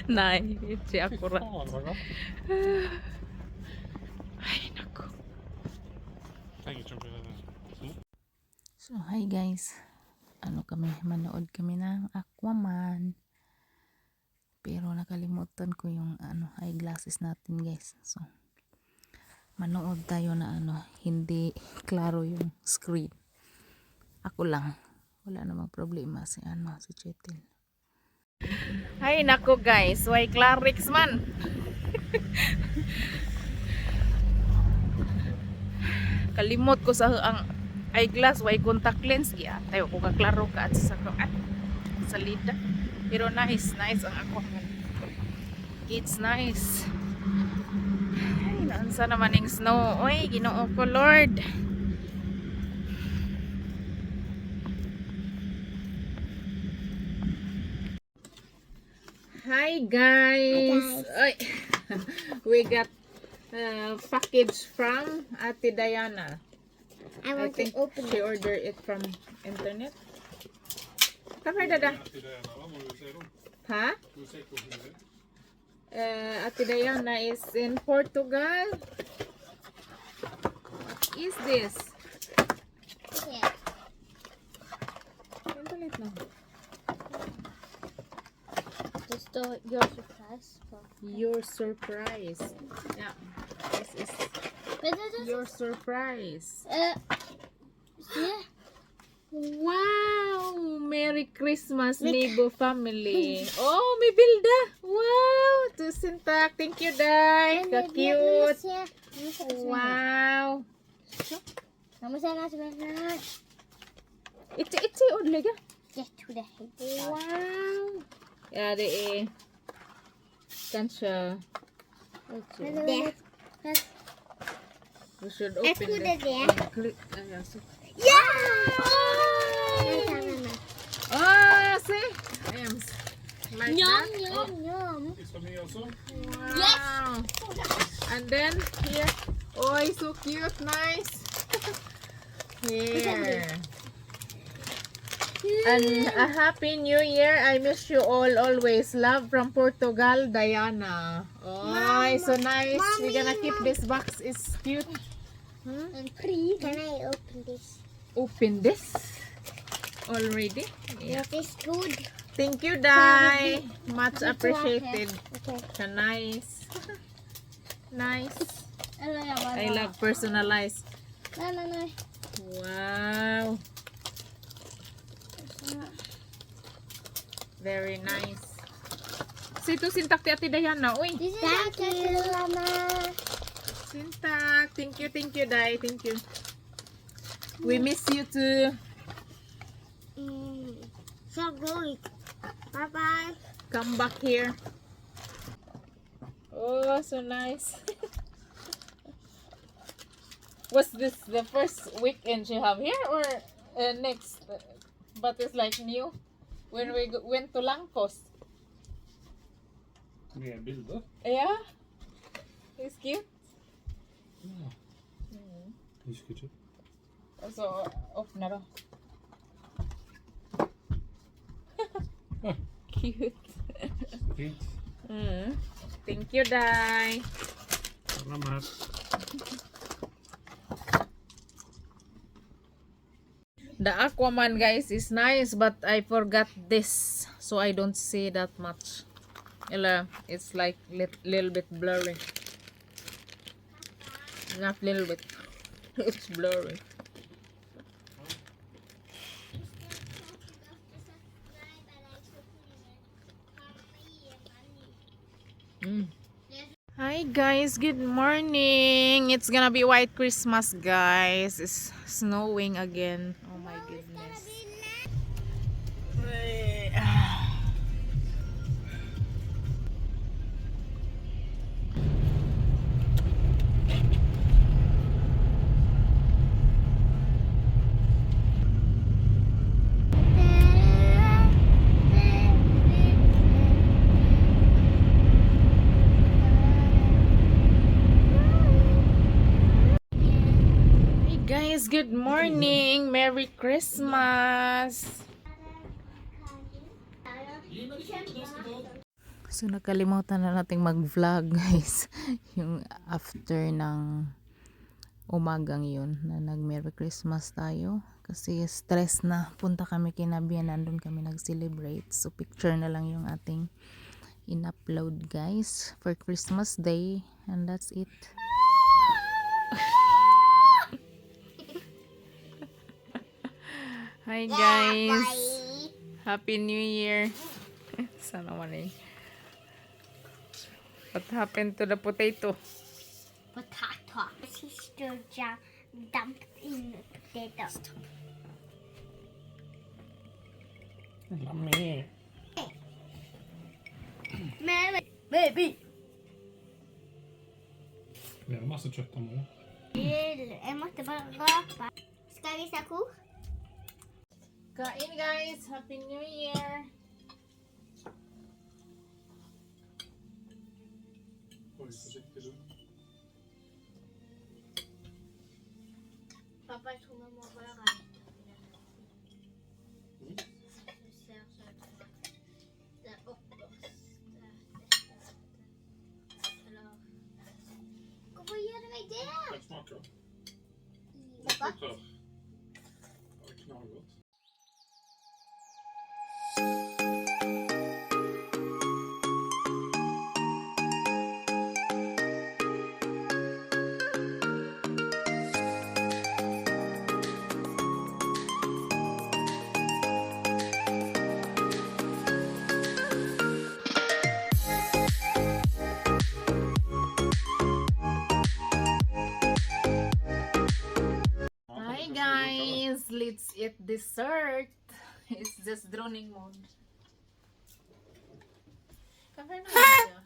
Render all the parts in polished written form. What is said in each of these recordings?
Nej, inte akkurat. Fan vad gott. Ay, naku. Tänk inte bli. So, hi guys. Ano kami, manood kami ng Aquaman. Pero nakalimutan ko yung ano, eyeglasses natin, guys. So, manood tayo na ano, hindi klaro yung screen. Ako lang. Wala namang problema si ano, si Chetil. Ay nako guys, why Clarix man? Kalimot ko sa ang eyeglass, way contact lens giya. Tayo ko kaklaro ka at sa at salida. Pero nice, nice ang Aquaman. It's nice. Ay, naansa naman yung snow. Oy, Ginoo ko Lord. Hi guys. Ay, we got package from Ate Diana. I I want think to open she it. ordered it from internet. Come here, Dada. Huh? Ate Diana is in Portugal. What is this? Yeah. Vänta lite nu. Just your surprise. Your surprise. Yeah. This is But this is your surprise. Yeah. Wow! Merry Christmas, Nebo family. Oh, may bilda. Wow! Tusen tack. Thank you, Dai. Ka-cute. Wow. Ito, ito, odliga. Jag tror det här. Wow. Ja, det är kanske. Det. We should Jag open trodde the det. Click. Ja, så. Ja! Ah, see? I am like Njam, that. njam, njam. It's for me also. Wow. And then here. Oh, it's so cute. Nice. Here. And a happy new year. I miss you all always. Love from Portugal, Diana. Oh, it's so nice. We're gonna keep this box. It's cute. En pryl. Can I open this? Open this already. Yeah. It is good. Thank you, Dai. Much appreciated. Okay. So nice. Nice. Eller jag bara... I love personalized. Nej, nej, nej. Wow. Very nice. Say tusen tack till Ate Diana. Uy. This is Thank you, mamma. Tusen tack. Thank you, Dai. Thank you. We miss you too. Så good. Bye bye. Come back here. Oh, so nice. Was this the first weekend you have here or next? But it's like new when we went to Langkos. Med bilder. Yeah. It's cute. Husker ikke. Och så öppna då. Cute. Fint. Thank you, Dai. Salamat. The Aquaman, guys, is nice, but I forgot this, so I don't see that much. Eller, it's like little bit blurry. Not little bit. It's blurry. Hi guys, good morning. It's gonna be white Christmas, guys. It's snowing again. Oh my goodness. Hey guys, good morning. Merry Christmas. So nakalimutan na nating mag-vlog, guys. Yung after ng umagang yun na nag Merry Christmas tayo. Kasi stress na. Punta kami kina biyenan, doon kami nag-celebrate. So picture na lang yung ating in-upload, guys, for Christmas Day. And that's it. Hi guys! Happy New Year! Sana man eh. What happened to the potato? Potato. Sister jam dumped in potato. Lami. Maybe. Maybe. Det är massa kött ändå. Jag måste bara rapa. Ska vi visa ko? Kain, guys! Happy New Year! Oj, försiktig du. Pappa, jag tror man må röra lite. Du ser så ut som att det är uppåt. Eller... Varför gör du mig det? Den smakar. Det är gott. Ja, det är knallgott. Hi guys! Let's eat dessert! It's just drowning mode. Kafe na siya.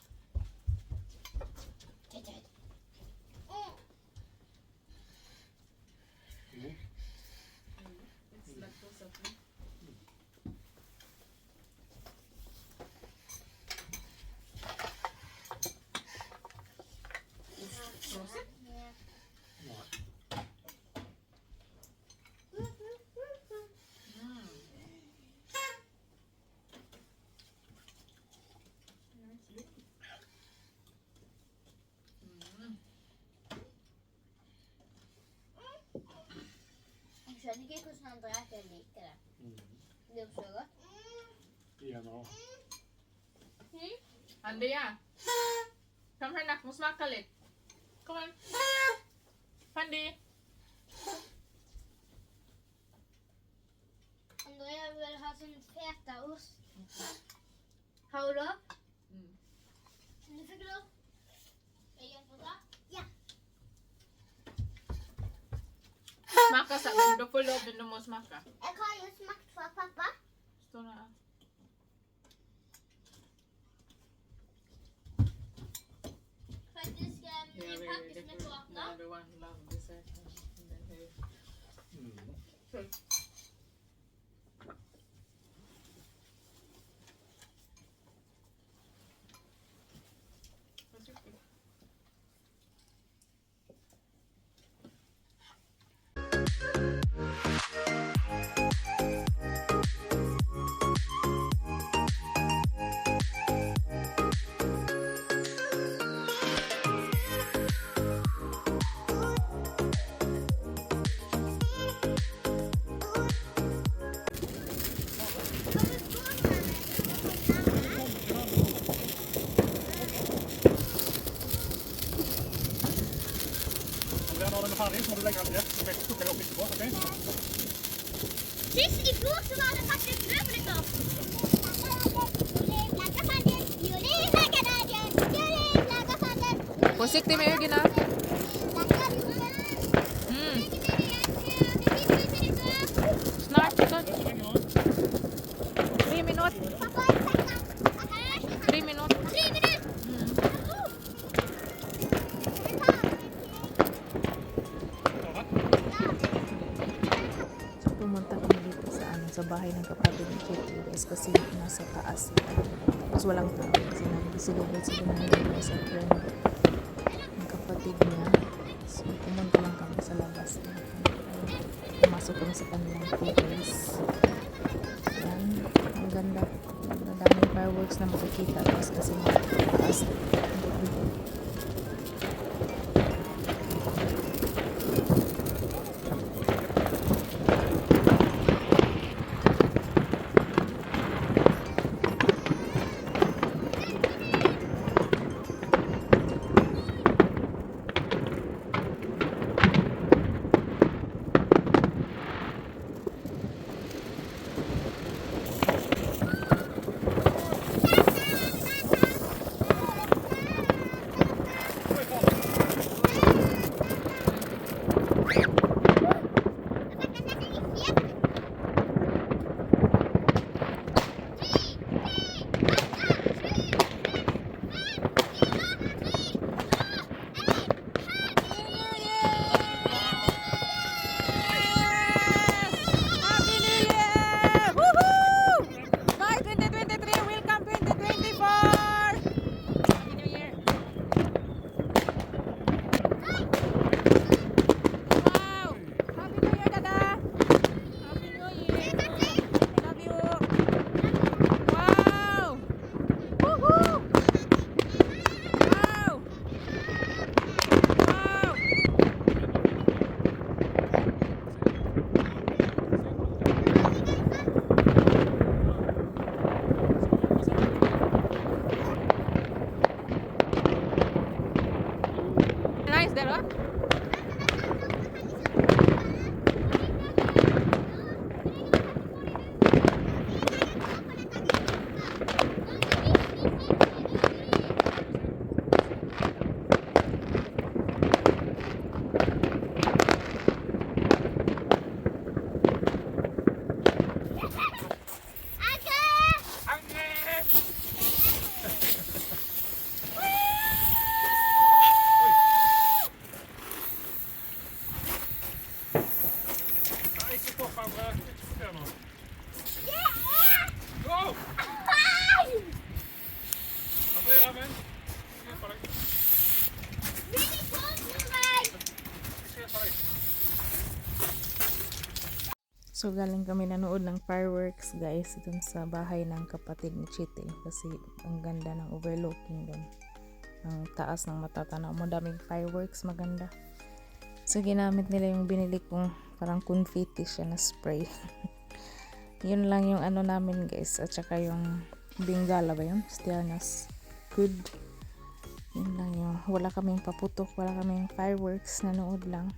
It's lactose free. Frozen? Nej. Jeg skjønner ikke hvordan Andreas liker det. Det er jo så godt. Gena. Andrea! Kom här nak, må smaka lite. Kom här. Pandi! Andrea vil ha sånn fetaost. Har du lov? Mm. Du fikk lov. Jeg hjelper deg. Ja. Smaka sa, du får lov men du må smaka. Jeg har jo smakt fra pappa. Stå na. Faktisk en pakke som jeg ikke åpna. Everyone love dessert. And then here. Försiktigt. Om den har den är färdig så må du lägga den direkt. Så kokar jag upp lite på, okej? Sist i fjor så var det faktisk 3 minutter. Försiktig med ögonen. Snart, snart. Så länge då. 3 minuter. 3 minuter. 3 minutter! Klara? So, pumunta kami dito sa ano, sa bahay ng kapatid ni Kitty, guys, kasi nasa taas sila. Tapos walang tao kasi nag-celebrate sila ng birthday sa friend ng kapatid niya. So, pumunta lang kami sa labas. Pumasok kami sa kanilang terrace. Ayan, ang ganda. Ang daming fireworks. fireworks na makikita, guys, kasi mataas. Happy New Year! Woohoo! Bye 2023! Welcome 2024! Happy New Year! Wow! Happy New Year, Dada! Happy New Year! Love you! Wow! Woohoo! Wow! Wow! Nice there, huh? Anke! Nei, ikke få frem det. Ikke fortell noe. Go! Andrea, vent. Ikke hjelper deg. Ikke hjelper deg. So, galing kami nanood ng fireworks, guys, dun sa bahay ng kapatid ni Chite. Kasi ang ganda ng overlooking dun. Ang taas ng matatanaw mo. Daming fireworks, maganda. So, ginamit nila yung binili kong parang confetti siya na spray. Yun lang yung ano namin, guys. At saka yung Bengala ba yun? Stjärnas. Good. Yun lang yung wala kaming paputok, wala kaming fireworks, nanood lang.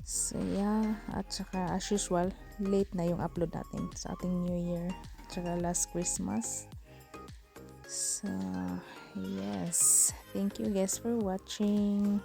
So yeah, at saka as usual, late na yung upload natin sa ating New Year at saka last Christmas. So yes, thank you guys for watching.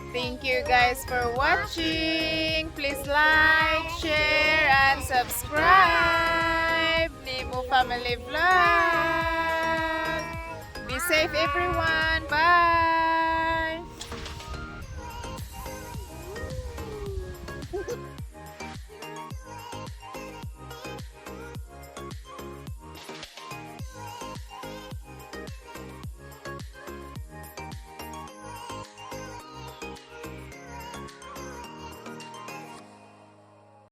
Thank you guys for watching. Please like, share, and subscribe. Nemo Family Vlog. Be safe, everyone. Bye.